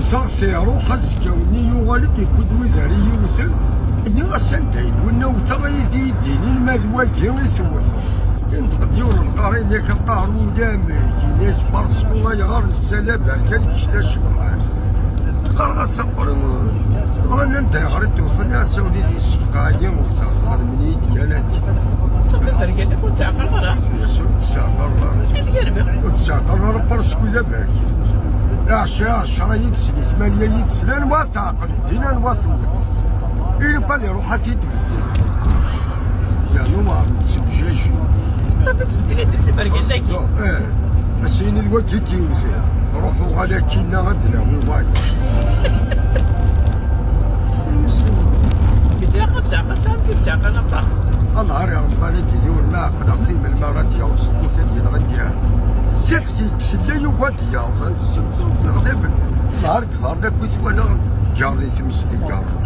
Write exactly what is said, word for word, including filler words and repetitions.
Saɣ s iruḥ azekka-nni yuɣal-d, yewwi-d wid ara yiwten. Nniɣ-as anda yella winna wteɣ ad iyi-d-inin ma d wagi i tewteḍ. Inṭeq-d yiwen lqari-nni ak ṭaher ulamek, ini-ak parce que ayɣer netta d aberkan kečč d acebḥan. Qqareɣ-as aqerru, dɣa nnan-d ayɣer i d-tewteḍ, nniɣ-as a wlidi yessefqeɛ-iyi, ur xedmen-iyi-d kan akka. Safi bergan akk ur tt-ɛqaleḍ ara. Yes, ur tt-ttɛqaleḍ ara. Ur tt-ttɛqaleḍ ara parce que d aberkan. Ɛecra, ɛecra yid-sen, i tmanya yid-sen, anwa teɛqel ddin, anwa tewwet. Ilaq ad iruḥ ad t-id-beddel. Yernu ur ttebjaji. Safi tbeddel-it i bergan dagi. Eh, as-yini d wagi k-yewten. Ruḥ uɣal akkinna ad d-nawi wayeḍ. Ilaq ad teɛqel, sɛant ur tt-ttɛqal aṭas. Anhar i Remḍan-agi yiwen ma ɛeqleɣ-t i melmi ara d-yaweḍ seg wakal yenɣa-d. Sixsi-d sella yugi ad d-yaweḍ, ad d-semmeɣ d abel. Nehar deg iḍarren akk i t-walaɣ ǧar di tmes teggareḍ.